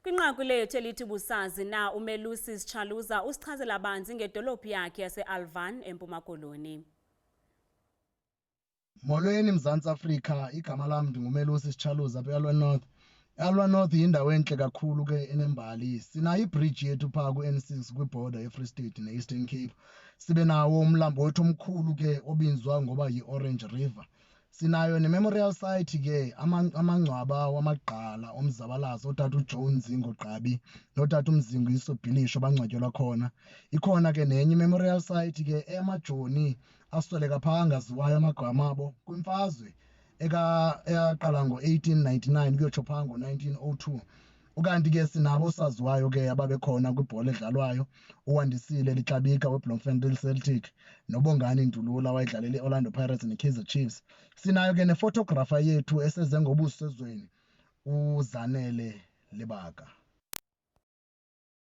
Kwinqaku lethu elithi Busazi na, uMelusi Sitshaluza usichazela banzi ngedolophu yakhe yase-Alvan eMpuma Koloni. Molweni Mzantsi Afrika, igama lam ndinguMelusi Sitshaluza apha eAlwa North. IAlwa North yindawo entle kakhulu ke enembali. Sinayo ibridge yethu phaa ku-N6 kwibhoda yeFree State ne-Eastern Cape. Sibe nawo umlambo wethu omkhulu ke obizwa ngoba yi-Orange River. Sinayo ne-memorial site ke, amangcwaba wamagqala omzabalazo, ootata uJoe Nzingo Gqabi nootata uMzingiso Bhilisho bangcwatyelwa khona. Ikhona ke nenye i-memorial site ke eyamajoni asweleka phaa angaziwayo amagama abo kwimfazwe eyaqala ngo-1899 kuyotsho phaa ngo-1902. Ukanti ke sinabo osaziwayo ke ababekhona kwibhola edlalwayo, uWandisile Lixabika weBloemfontein Celtic noBongani Ndulula wayedlalela i-Orlando Pirates neKaizer Chiefs. Sinayo ke nephotographer yethu eseze ngobuso ezweni, uZanele Lebaka.